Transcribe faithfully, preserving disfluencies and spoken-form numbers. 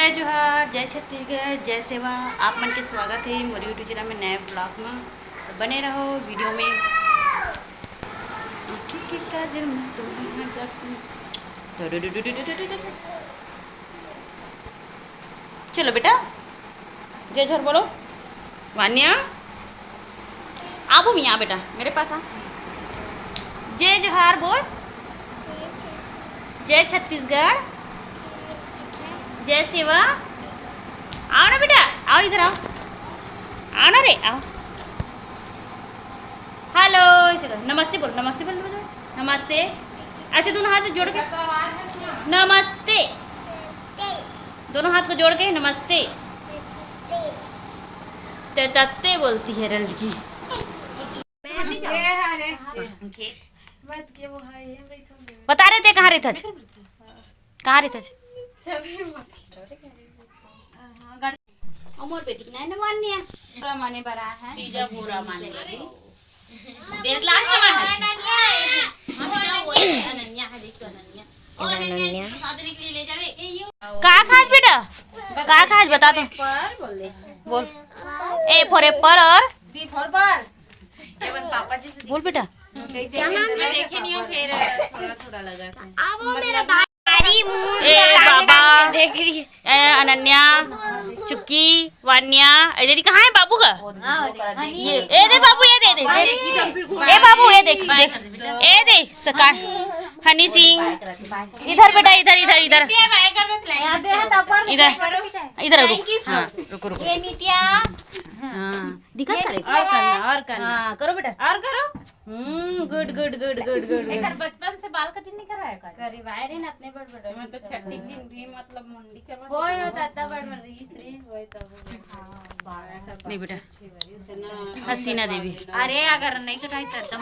जय जोहार, जय छत्तीसगढ़, जय सेवा। आप मन के स्वागत हे मोर YouTube चैनल में नए ब्लॉग में। तो बने रहो वीडियो में। आँखी के काजल में तुम जाती। चलो बेटा, जय जोहार बोलो। वान्या, आ भूमि, आ बेटा, मेरे पास आ। जय जोहार बोल। जय छत्तीसगढ़। जय सेवा। आओ ना बेटा, आओ, इधर आओ। आओ ना रे, आओ। हेलो, ऐसे कर, नमस्ते बोल, नमस्ते बोल, नमस्ते बोल। नमस्ते। ऐसे दोनों हाथ में जोड़ के, नमस्ते। दोनों हाथ को जोड़ के नमस्ते। ते तत्ते बोलती है लड़की। बता रहे थे, कहाँ रहिथस? कहाँ रहिथस? अमर बेटी नहीं ना मान्या। पूरा माने बरा है। तीजा पूरा माने। डेढ़ लाख का है। अनन्या है, देखो अनन्या। और अनन्या। का खास बेटा? का खास बता तो। बोल। A for apple और बोल बेटा। मैं देखे नहीं हूँ, फिर थोड़ा थोड़ा लगा था। ए बाबा। देख रही है। ए अनन्या, चुक्की, वान्या, ए दीदी कहाँ है बाबू का? ये, ए दे बाबू, ये दे, दे, दे। ए बाबू, ये देख, देख। ए दे, सका। हनी सिंह। इधर बेटा, इधर, इधर, इधर। इधर, इधर रुक। हाँ, रुको, रुको। ये नित्या। हाँ, दिखा करे। और करना, और करना। हाँ, करो बेटा। और करो। हम्म, गुड, गुड, गुड, गुड, गुड। एकर बचपन से बाल कटिंग नहीं करवाया का? करवाए रहे ना, अपने बड़ बड़। मैं तो छठी दिन भी, मतलब, मुंडी करवा होय हो, दादा बड़ बड़ रईस रे, होय तो। हाँ, बारह का नहीं बेटा। हसीना देवी। अरे, अगर नहीं कटाई तो एकदम